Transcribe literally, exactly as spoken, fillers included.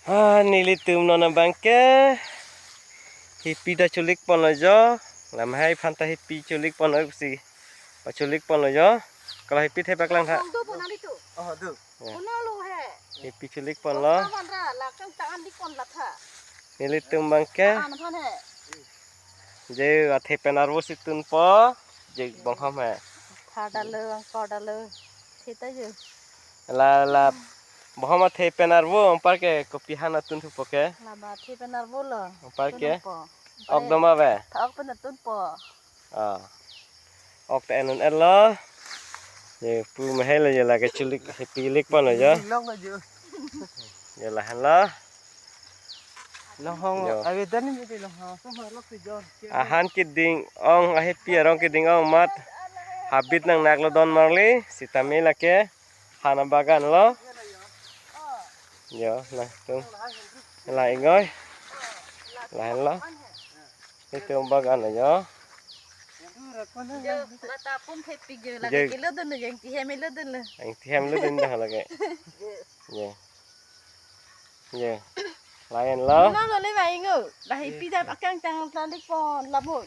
Ah, nelitum non abangke hipi ta chulik ponlo jo. Lamhai aphan ta hipi chulik ponlo si. Pachulik ponlo jo. Kalau hipi thepaklang tha. Kong do pon nang itu. Oh, do. Ya. Pon lo he. Hipi chulik ponlo. Kong do pon ra, la kangtang an dik pon la tha. Nelitum abangke. An phan he. Je athe pen arvo si tunpo. Je bonghom he. Tha dalo, angkor dalo. Sita je. La, la. Bonghom athe pen arvo, anparke kopi han atun thupo ke. Lama athe pen arvo lo. Anparke. Tunpo. Ok do ma ave. Tha ok pen atunpo. Ah. Ok ta en un-etlo. Je pu mahelo je lake chulik hipi lik ponlo jo. Long lo jo. Je lahenlo. Longhong. Jo. Ave dan ni mete longhong. Sohor lok si jo. Ahan keding ong ahipi arong keding ong amat habit nang naklo don marli sitame lake han abagan lo. Jo, latum. La ingoi. Lahenlo. Itum abagan jo. Jo, mata pum khepik jo, lake kilo dun jo, ingti hem ilo dun lo. Ingti hem ilo dun dah lake. Jo. Jo. Lahenlo. Mana lo le mai ngo. Dah hipi dah akangtang tlandik pon labo.